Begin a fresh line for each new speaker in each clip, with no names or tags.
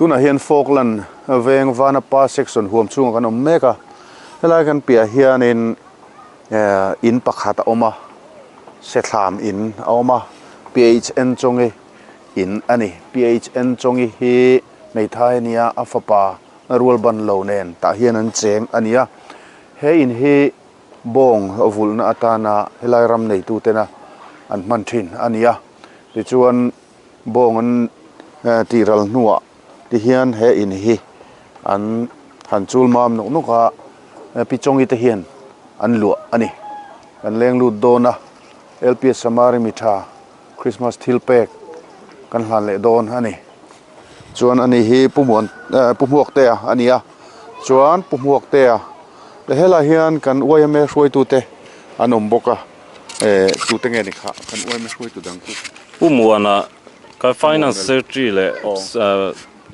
Tunah hian Falkland veng Vanapa section huam chhungah kan awm mek a, helai kan piah hianin in pakhat a awm a, Sethlam in a awm a, PHN Chawngi in a ni. PHN Chawngi hi hmeithai a nia, a fapa rualban lo nen tah hian an cheng a ni a. He in hi bawng vulhna atana helai ram neitutena an hman thin a ni a, tichuan bawng an tih ral hnuah ti hian he in hi an han chul mam nawk nawk a, Pi Chawngi te hian an luah a ni. Kan leng lut dawn a, LPS Samari mi tha Christmas thil pek kan hlan leh dawn a ni. Chuan ani hi Pu Muan Pu Hmuaktea a ni a, chuan Pu Hmuaktea leh helaiah hian kan yma hruaitute an awm bawk a, eh tute nge ni kha kan yma hruaitu dang chu.
Pu Muana ka Finance Secretary leh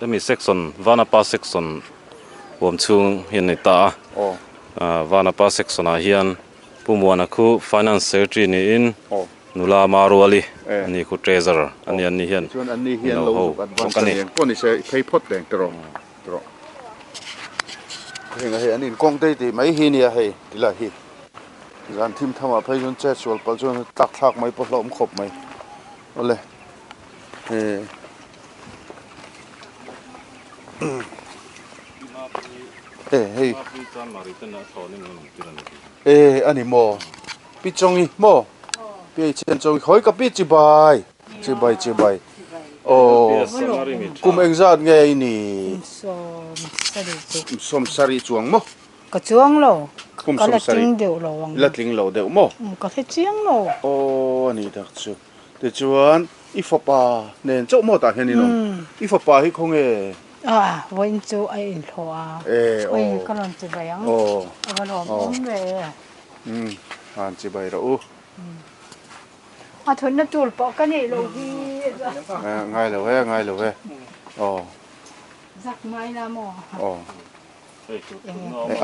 hemi section Vanapa section huam chhung hi an ni ta a, Vanapa section ah hian Pu Muana khu Finance Secretary niin nula Maruali a ni khu Treasurer a ni an ni hian
Chuan an ni hian lo zuk advance a ni ang pawh ni se i phei phawt reng tawh rawh. Heng a hei an inkawng te tih mai hi nia hei ti lai hi zan thim tham ah phei chuan chet sual palh chuan tlak thlak mai pawh hlauhawm khawp mai awle eh. E hei e ani maw pi chawngi maw pi ei chen chawngi khawi ka pi chibai chibai chibai aw kum engzat nge i ni sawm sarih chuang maw
ka chuang lo ka la tling deuh lo ang
la tling lo deuh maw
ka hre chiang lo
aw ani tak chu tichuan i fapa nen chauh maw tah hian in awm i fapa hi khawnge
A, vawiin chu a inhlawh a.
E, aw.
Oi, ka rawn chibai ang.
Aw.
A va lawm awm ve.
Umm, han chibai rawh u.
A thunna tur pawh ka neih loh hi.
Ngai lo e, ngai lo e. Aw.
Zak ngai la maw?
Aw.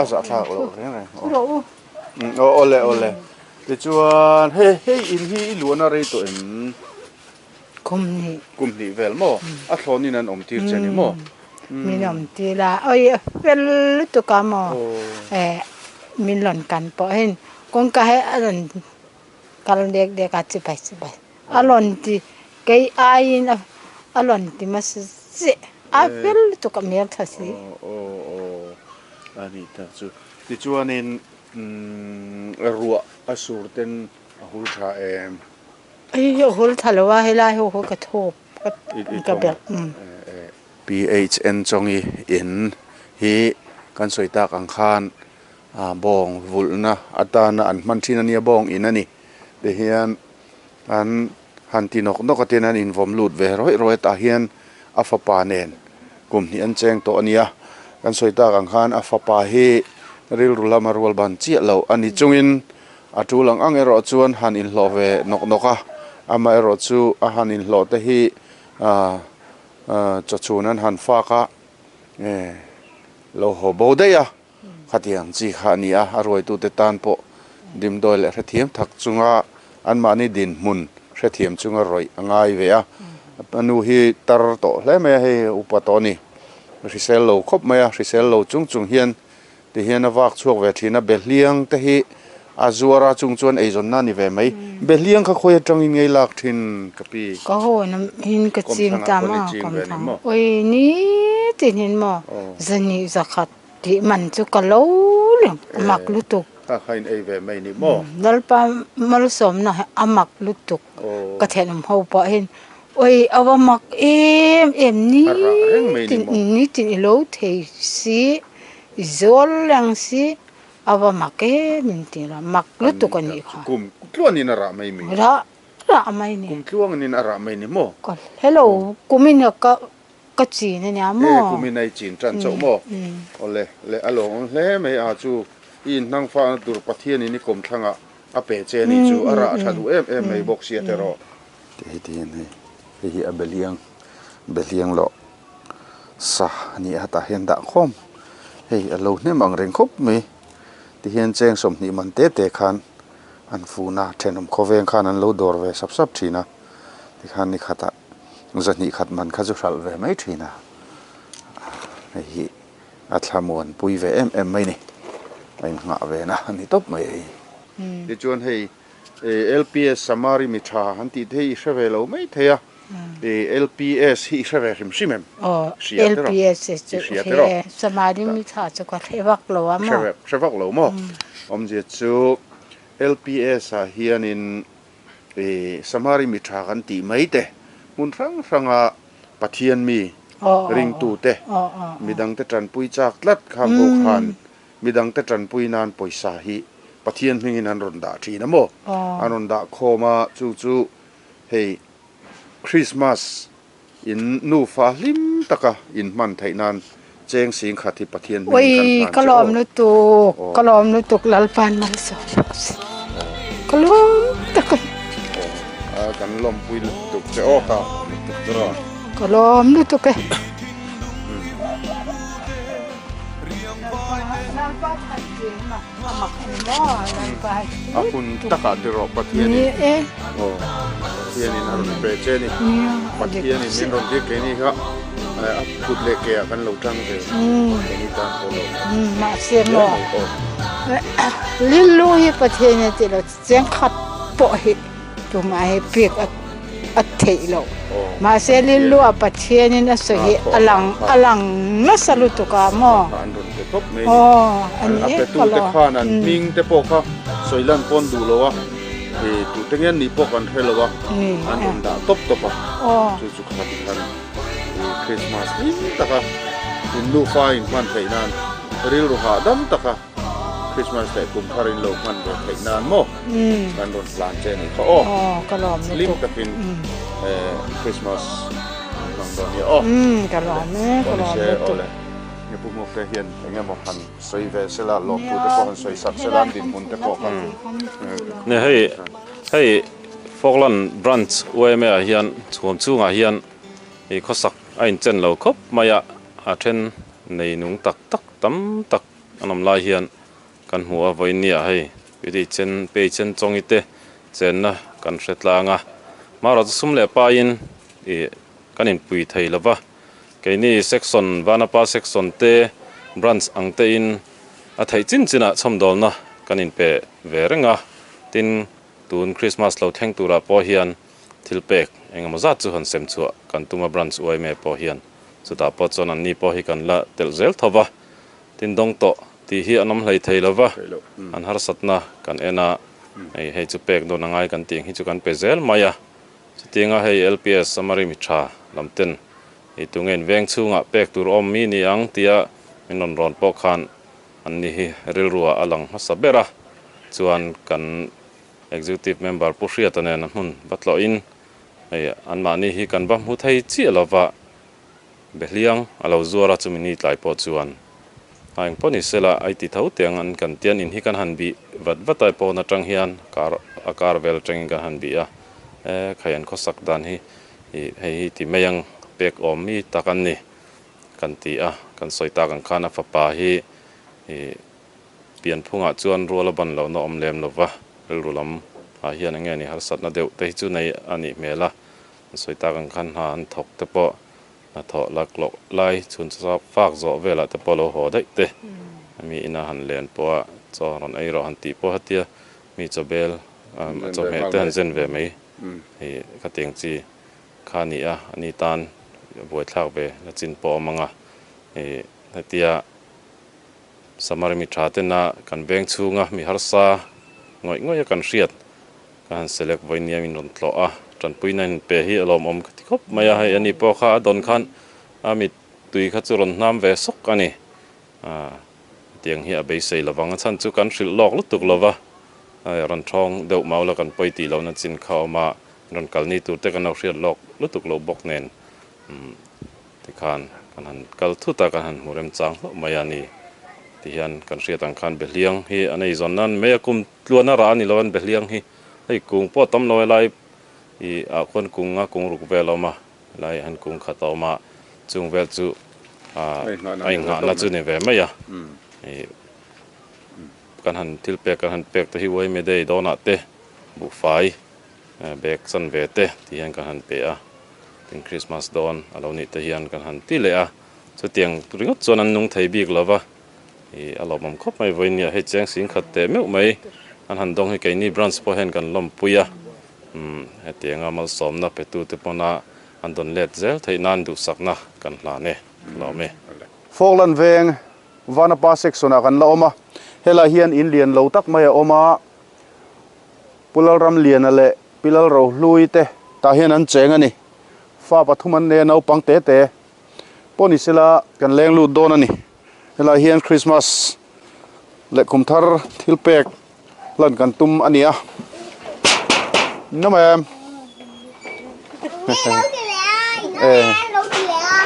A zah thlak loh reng reng.
Thu rawh u.
Aw, awle, awle. Tichuan, hei, hei in hi i luan a rei tawh em?
Kum hnih.
Kum hnih vel maw? A thlawn in an awm tir che ni maw?
Min awm tir a, oi a fel lutuk a maw? Eh min rawn kan pawh hin kawngka hi a rawn kal dek dek a chibai chibai a rawn ti kei aiin a rawn ti hmasa chiah a fel lutuk a hmel tha si.
Aw aw aw a nih tak chu. Tichuanin ruah a sur ten a hul tha em?
Hei hi a hul tha lo a, helai ho hi ka thawp ka belh.
PHN Chawngi in hi kan sawi tak ang khan bawng vulhna atana an hman thin a nia, bawng in a ni. Tihian an han ti nawk nawk a tin an invawm lut ve rawih rawih a, tah hian a fapa nen kum hnih an cheng tawh a nia. Kan sawi tak ang khan a fapa hi rilru lama rual ban chiah lo a ni chungin A tul ang ang erawh chuan han inhlawh ve nawk nawk a, amaherawh chu a han inhlawh te hi chawchhun an han fak a, lo haw bo daih a, khatiang chi kha a ni a, a ruaitute tan pawh dimdawi leh hrethiam thak chunga anmahni dinhmun hrethiam chunga rawih a ngai ve a, a nu hi tar tawh hle mai a, hei upa tawh a ni, hrisel lo khawp mai a, hrisel lo chung chung hian Ti hian a vak chhuak ve thin a, Behliang te hi a zuar a, chung chuan eizawnna a ni ve mai. Behliang kha khawi atangin ngei lak thin ka pi?
Ka haw na hin ka ching ta maw, kawmthlang oi ni tin hin maw, zahnih zakhat tih man chu ka lo reng, a mak lutuk.
Kha kha in ei ve mai ni maw?
Lalpa malsawmna hi a mak lutuk, ka thenawm ho pawh hin oi a va mak em em ni tin ni tin i lo thei si. I zawl reng si, a va mak e min ti la, mak lutuk a nih kha.
Kum tluanin a rah mai mi?
Rah, rah mai ni.
Kum tluangin a rah mai ni maw?
Ka hello, kumin a ka ka chin a nia maw?
E, kumin a i chin tan chauh maw? Awle, le a lawngawm hle mai a chu, i inhnang fahna tur Pathianin i kawmthlangah a pe che a nih chu, a rah tha duh em em mai bawk sia tiraw? Hei ti hian hei, hei hi a behliang, behliang lawh. Sa a ni a tah hian dah khawm hei a lo hnem ang reng khawp mai tihian cheng 20 man te te khan an fun a thenawm khawveng khan an lo dawr ve sap sap thin a tikhan ni khatah 200 khat man kha chu hralh ve mai thin a. Hei hi a thlamuan pui ve em em mai ni. A innghah ve na a ni tawp mai hei. Tichuan hei LPS Samari mi tha han tih te hi i hre ve lo mai thei a. LPS hi i hre ve hrim hrim em?
Aw, LPS chu hre Samari mi tha chu ka hre vak lo a maw?
Hre vak lo maw? Awmzia chu LPS ah hianin Samari mi tha kan tih mai te hmun hrang hranga Pathian mi ringtute midangte tanpui chak tlat khang ho khan midangte tanpui nan pawisa hi Pathian hmingin an rawn dah thin a maw? An rawn dah khawm a, chu chu hei Christmas in nufa hlim taka in hman theih nan cheng sing khat hi Pathian hmingin kan
hlan che aw. Ka lawm lutuk, ka lawm lutuk Lalpan malsawm rawh se. Ka lawm tak a ni.
Aw, kan lawmpui lutuk che aw ka lutuk chu raw.
Ka lawm lutuk e.
A hun takah ti rawh Pathianin aw Pathianin a rawn pe che a ni. Pathianin min rawn tir keini kha a kut leh ke ah kan lo tang ve keini tan pawh lo.
Mahse maw Lillu hi Pathianin a tih loh chiang khat pawh hi tumah hi pek a theih loh. Mahse Lillu ah Pathianin a sawi hi a lang a lang nasa lutuk a maw?
An rawn pe tawp mai a ni. A pe tu te khan an hming te pawh kha sawi lan pawn duh lo a, tu te nge an nih pawh kan hre lo a, an rawn dah tawp tawp a, chu chu kha ti khan Christmas hlim taka in nufa in hman theih nan rilru hahdam taka Christmas leh kum thar in lo hman ve theih nan maw kan rawn hlan che anih kha aw.
Ka lawm lutuk.
Hlim takin Christmas an hmang dawn nia aw.
Ka lawm e, ka lawm lutuk.
Awle, Pu Hmuakte hian eng emaw han sawi ve sela, lawmtu te pawh han sawi sak sela, an dinhmun te pawh kha.
Nia hei, hei Falkland Branch yma ah hian chhuam chungah hian i khawsak a inchen lo khawp mai a, a then nei nung tak tak tam tak An awm lai hian kan hmu a, vawiin nia hei Piti chen pei chen chawngi te chenna kan hre tlang a, Mara chu sum leh paiin ih kan inpui thei lo va, keini section Vanapa section te branch ang te in a theih chin chinah chhawmdawlna kan inpe ve reng a, tin tun Christmas lo thleng turah pawh hian thil pek engemaw zat chu han sem chhuah kan tum a branch yma pawh hian chutah pawh chuan anni pawh hi kan la telh zel tho va. Tin dawng tawh tih hi an awm hlei thei lo va, an harsatna kan en a, hei hei chu pek dawn a ngai kan tih ang hi chu kan pe zel mai a. Chutianga hei LPS Samari mi tha lam ten ei tu nge in veng chhungah pek tur awm mi ni ang tia min rawn rawn pawh khan an ni hi rilruah a lang hmasa ber a, chuan kan Executive Member Pu Hriata nen a hmun va tlawhin hei anmahni hi kan va hmu thei chiah lo va. Behliang a lo zuar a, chumi ni tlai pawh chuan a eng pawh ni sela a iti tho teh ang an kan tian in hi kan han bih vat vat a, pawn atang hian kar a kar vel atangin kan han bih a, e khai an khawsak dan hi ih hei hi ti mai ang pek awm mi tak an ni kan ti a, kan sawi tak ang khan a fapa hi ih pianphungah chuan rual a ban lohna awm lem lova, rilru lam ah hian eng nge ni harsatna deuh te hi chu nei a nih hmel a. An sawi tak ang khan hna an thawk te pawh hnathawh laklawk lai chhun fak zawh velah te pawh lo haw daih te mi ina han len pawh a chaw rawn ei rawh han tih pawh hetia mi chawbel chawhmeh te han zen ve mai hei khatiang chi kha a ni a, ani tan buaithlak ve la chin pawh a awm ang a, hetia Samari mi tha tena kan veng chhunga mi harsa ngawih ngawih a kan hriat Ka han select vawi nia min rawn tlawh a, tanpuina in pe hi a lawmawm ka ti khawp mai a, hei ani pawh kha a dawn khan a mittui kha chu rawn hnam ve sawk a ni. Aaa hetiang hi a beisei lovang a chhan chu kan hrilh lawk lutuk lova, hei rawn thawng deuh mau la kan pawi tih lohna chin kha a awm a, rawn kalni tur te kan lo hriat lawk lutuk lo bawk nen umm tikhan kan han kal thut a, kan han hmu remchang hlauh mai a ni. Tihian kan hriat ang khan Behliang hi an eizawn nan mai a kum Tluan a rah a ni lo an behliang hi hei kung pawh a tam lo helai ih ah khuan kung a kung ruk vel a awm a helai ah hian kung khat a awm a chung vel chu ah a inghahna chu ni ve mai a ih kan han thil pek kan han pek te hi uaime day dawnah te buhfai bag chan ve te ti hian kan han pe a tin Christmas dawn a lo nih te hian kan han ti leh a. Chutiang ringawt chuan an nung thei bik lo va, ih a lawmawm khawp mai vawiin nia hei cheng sing khat teh meuh mai an han dawng hi keini branch pawh hian kan lawmpui a, umm hetianga malsawmna petute pawna an dawn let zel theih nan duhsakna kan hlan e, lawm e.
Falkland veng Vanapa section ah kan la awm a, helai hian in lian lo tak mai a awm a, Pu Lalramliana leh Pi Lalrohlui te tah hian an cheng a ni. Fa pathum an nei a naupang te te pawh ni sela kan leng lut dawn a ni. Helai hian Christmas leh kum thar thil pek hlan kan tum a ni a. Nawm em?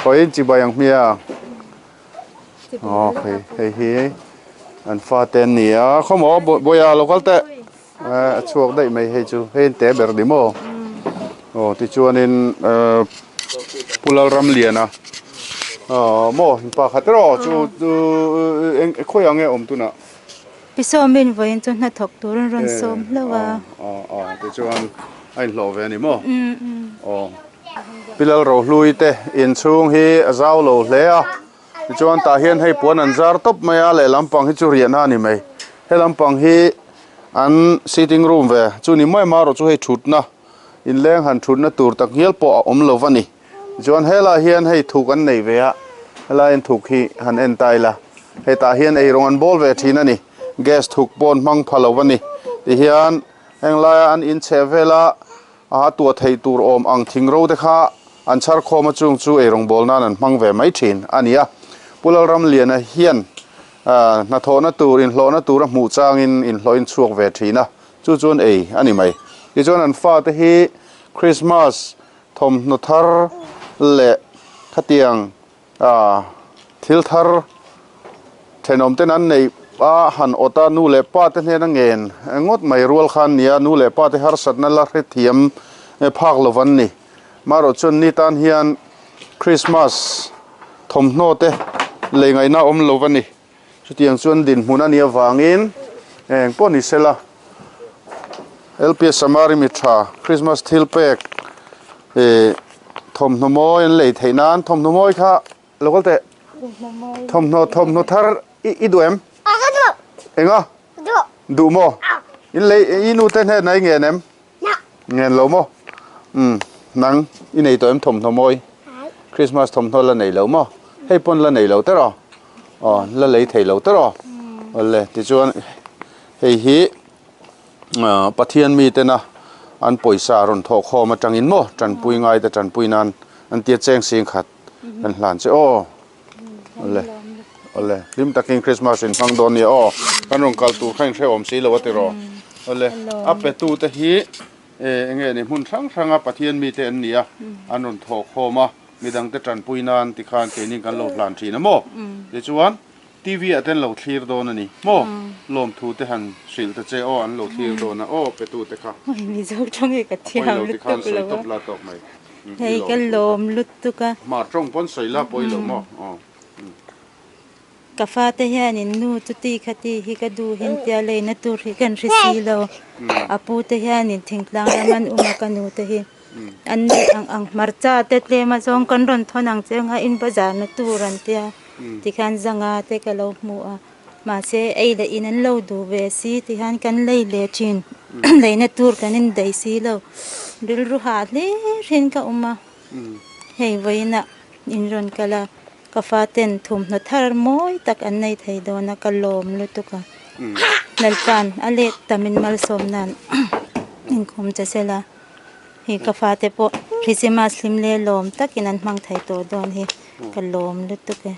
Khawiin chibai ang hmiang. Aw hei hei hi an fate an ni a khawmaw bawiha lo kal teh a chhuak daih mai hei chu hei an te ber ni maw aw tichuanin ehh Pu Lalramliana aw maw in pa khat erawh chu chu eng khawiah nge a awm tunah.
Pi Sawmin vawiin chu hnathawk tur an rawn sawm hlauh a.
Aw aw tichuan a inhlawh ve a ni maw aw. Pi Lalrohlui te inchhung hi a zau lo hle a, tichuan tah hian hei puan an zar tawp mai a, lehlam pang hi chu riahna a ni mai. He lampang hi an sitting room ve chu ni mai marawh chu hei thutna inleng han thutna tur tak ngial pawh a awm lo va ni. Tichuan helaiah hian hei thuk an nei ve a, helaiin thuk hi han en ta ila, hetah hian eirawng an bawl ve thin a ni, gas thuk pawh an hmang pha lo va ni. Tihian henglaia an inchheh vela A tuah theih tur awm ang thing ro te kha an chhar khawm a chung chu eirawng bawl nan an hmang ve mai thin a ni a. Pu Lalramliana hian hnathawhna tur, inhlawhna tur a hmuh changin inhlawhin chhuak ve thin a, chu chuan ei a ni mai. Tichuan an fate hi Christmas thawmhnaw thar leh khatiang Thil thar thenawm ten an neih a han awt a, nu leh pa te hnena ngen ngawt mai rual kha an ni a, nu leh pa te harsatna la hrethiam phak lo an ni. Marawh chuan ni tan hian Christmas thawmhnaw te lei ngaihna awm lo a ni. Chutiang chuan dinhmun a nih avangin eng pawh ni sela LPS Samari mi tha Christmas thil pek ih thawmhnaw mawi an lei theih nan thawmhnaw mawi kha lo kal teh thawmhnaw thawmhnaw thar i i duh em? Enga? Duh maw? In lei i nu te hnenah i ngen em? Ngen lo maw? Umm nang i nei tawh em thawmhnaw mawi? Christmas thawmhnaw la nei lo maw? Hei pawn la nei lo te rawh aw la lei thei lo te rawh awle tichuan hei hi Pathian mi tena an pawisa rawn thawh khawm atangin maw tanpui ngai te tanpui nan an tia cheng sing khat kan hlan che aw awle awle hlim takin Christmas in hmang dawn nia aw kan rawn kal tur kha in hrehawm si lo a ti rawh awle a pe tu te hi eng nge ni hmun hrang hrang a Pathian mi te an ni a an rawn thawh khawm a midang te tanpui nan tikhan keini kan lo hlan thin a maw tichuan TV ah te an lo thlir dawn a ni maw lawmthu te han hrilh ta che aw an lo thlir dawn a aw pe tu te kha
Mizo tawng hi ka thiam
lutuk lo a sawi tawp la tawk mai.
Hei ka lawm lutuk a.
Hmar tawng pawn sawi la pawi lo maw aw.
Ka fate hianin nu chuti khati hi ka duh hin tia leina tur hi kan hre si lo. A pu te hianin thingtlang ram an um a ka nu te hi an neih ang ang hmarcha te tlem a zawng kan rawn thawn ang che anga in bazar na tur an tia tikhan zanga te ka lo hmu a. Mahse ei leh in an lo duh ve si tihian kan lei leh thin leina tur kan indaih si lo rilru hah hle hrin ka awm a hei vawiinah in rawn kal a ka faten thawmhnaw thar mawi tak an nei thei dawn a ka lawm lutuk a Lalpa'n a let tamin malsawm nan inkhawm che sela hei ka fate pawh Christmas hlim leh lawm takin an hmang thei tawh dawn hi. Ka lawm lutuk e.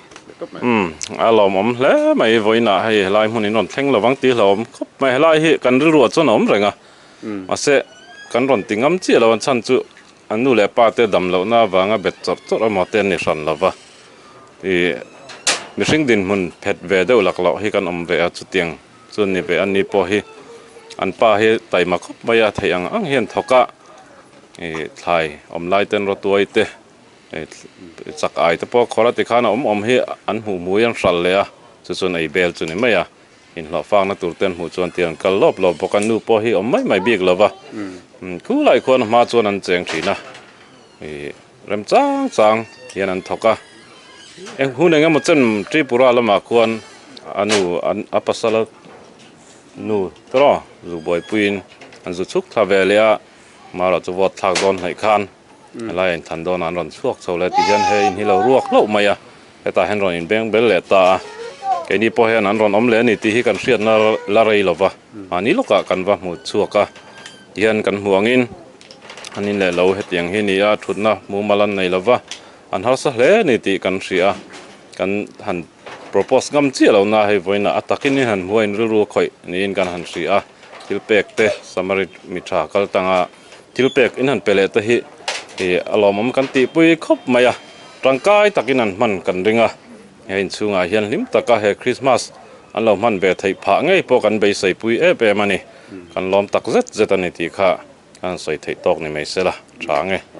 Umm a lawmawm hle mai vawiinah hei helai hmun in rawn thleng lovang tih hlauhawm khawp mai helai hi kan rilru ah chuan a awm reng a mahse kan rawn ti ngam chiah lo an chhan chu an nu leh pa te dam lohna avanga bet chawrh chawrh emaw te an ni hran lova ih mihring dinhmun phet ve deuh lak loh hi kan awm ve a chutiang chu an ni ve a ni pawh hi an pa hi taima khawp mai a theih ang ang hian thawk a ih thlai awm lai ten rawtuai te. Chak ai te pawh khawr a ti khan a awm awm hi an hmuh hmui an hral leh a, chu chuan ei bel chu ni mai a, inhlawh fakna tur te an hmuh chuan tiang an kal lawp lawp bawk a, nu pawh hi awm mai mai bik lo va, khulai khuan hma chuan an cheng thin a, ih rem chang chang hian an thawk a, Eng hun eng emaw chen Tripura lamah khuan a nu a pasal nu tawh zu buaipuiin an zu chhuk thla ve leh a, Mara chu vote thlak dawn hnaih khan helai inthan dawnah an rawn chhuak chho leh ti hian he in hi lo ruak hlauh mai a, hetah hian rawn inbeng bel leh ta a, keini pawh hian an rawn awm leh a ni tih hi kan hriatna la rei lo va, mahni lawkah kan va hmu chhuak a, tihian kan hmu angin an in leh lo hetiang hi a ni a, thutna mumal an nei lo va, an harsa hle a ni tih kan hria a, kan han propose ngam chiah lo na hei vawiinah a takin in han hmu a in rilru a khawih niin kan han hria a. Thil pek te Samari mi tha kal tanga thil pek in han pe leh te hi ih a lawmawm kan tihpui khawp mai a, tangkai takin an hman kan ring a, he inchhungah hian hlim taka he Christmas an lo hman ve theih phah ngei pawh kan beisei pui em em a ni, kan lawm tak zet zet a ni tih kha kan sawi theih tawk ni mai se la tha nge.